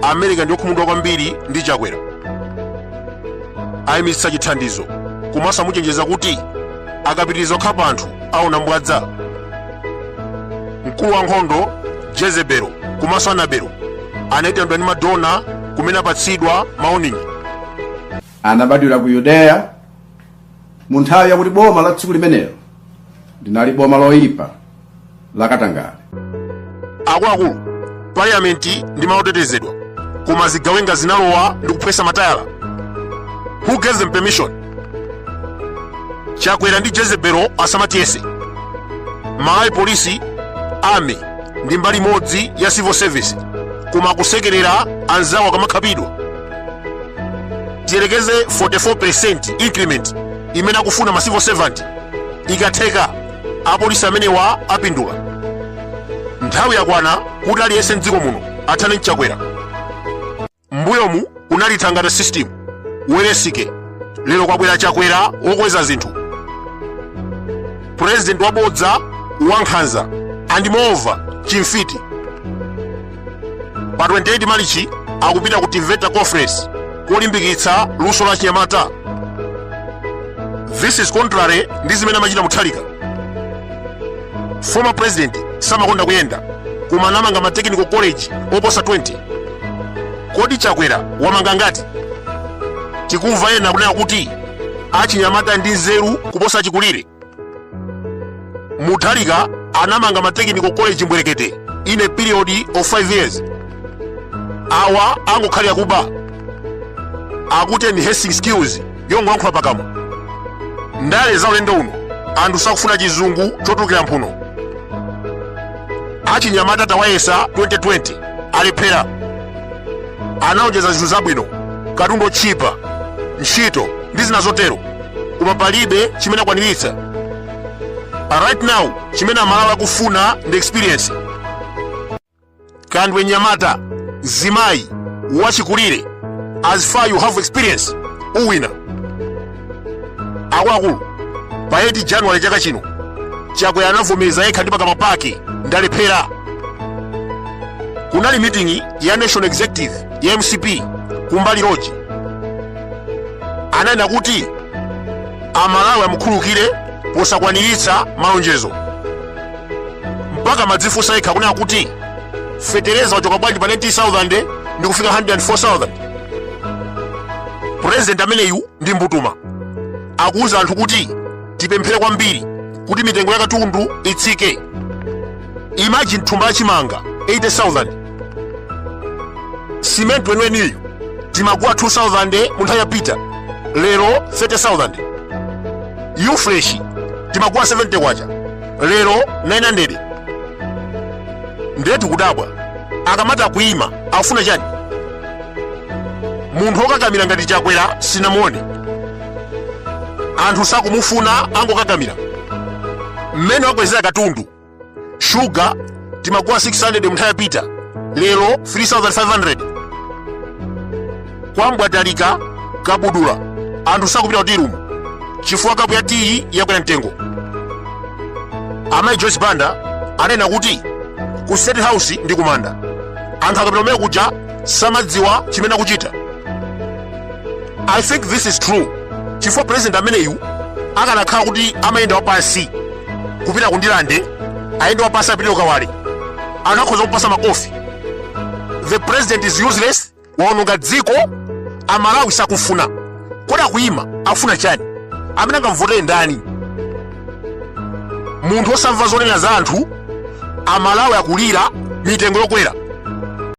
America ndiyokhumudwa kwambiri ndi Chakwera. Ayimitsa chithandizo komanso amuchenjeza kuti akapitiriza kukhapa anthu aona mbwadza. Mkulu wa nkhondo Jezebelo komanso Anabelo anayitanidwa ndi madona kumene apatsidwa maoningi. Anabadwira ku Yudeya mu nthawi yakuti boma la tsiku limenelo linali boma loyipa lakatangale. Akuluakulu, parliament ndi malo otetezedwa, koma zigawenga zinalowa ndi kuphwesa matayala. Who gave them permission? Chakwera ndi Jezebelo asamatiyese. Malawi Polisi, Army ndi mbali imodzi ya civil service, koma akusekerera anzawo akamakhapidwa. Tiyerekeze 44% increment imene akufuna ma civil servant ikatheka, apolisi amenewa apindula. Nthawi yakwana kuti aliyense mdziko muno athane mchakwera. Mbuyomu kunali thangata system weresike, lero kwabwera Chakwera wokweza zinthu, president wabodza, wankhanza and moreover chimfiti. Pa 28 Marichi akupita ku TEVETA conference kolimbikitsa luso la chinyamata. This is contrary ndi zimene amachita Mutharika. Former president samakonda kuyenda, koma anamanga ma technical college oposa 20. Kodi Chakwera wamanga ngati? Tikumva ena kunena kuti achinyamata ndi nzeru kuposa achikulire. Mutharika anamanga ma technical college mbwerekete in a period of 5 years. Awa angokhalira kuba, akuti enhancing skills yongoyankhula pakamwa. Ndale za ulendo uno, anthu sakufuna chizungu chotulukira mphuno. Achinyamata tawayesa 2020, alephera. Anaonjeza zinthu zabwino, katundu otchipa, ntchito ndi zina zotero, koma palibe chimene akwaniritsa. Right now chimene Amalawi akufuna ndi experience. Kandwe nyamata, zimayi, wachikulire, as far you have experience, uwina. Akuluakulu, pa 8 January chaka chino Chakwera anavomereza yekha ndi pakamwa pake, "Ndalephera." Kunali meeting ya national executive ya MCP kumbali lodge. Ananena kuti Amalawi amukhululukire posakwaniritsa malonjezo. Mpaka madzifunsa yekha kunena kuti fetereza wachoka bwanji pa 90,000 ndi kufika 104,000? President ameneyu ndi mbutuma. Akuwuza anthu kuti tipemphere kwambiri kuti mitengo ya katundu itsike. Imagine, thumba la chimanga 80,000, simenti weniweniyu timagula 2000 mu nthawi yapita, lero 30,000. Ufresh timagula 70 kwacha, lero 900. Ndiye tikudabwa, akamati akuyima akufuna chani? Munthu wokakamira ngati Chakwera sinamuone. Anthu sakumufuna, angokakamira. Mmene wakwezera katundu, shuga timagula 600 mu nthawi yapita, lero 3500. Kwambwatalika kabudula, anthu sakupita ku tea room chifukwa kapu ya tiyi yakwera mtengo. Amayi Joyce Banda anena kuti ku State House ndi kumanda, anthu akapita kumene kuja samadziwa chimene akuchita. I think this is true, chifukwa president ameneyu akanakhala kuti amayenda wapansi kupita kundilande, ayende wapansi apite kukawale, anthu akhoza kupasa makofi. The president is useless, waononga dziko, Amalawi sakufuna. Kodi akuyima akufuna chani? Amene angamvotere ndani? Munthu osamva zonena za anthu. Amalawi akulira mitengo yokwera.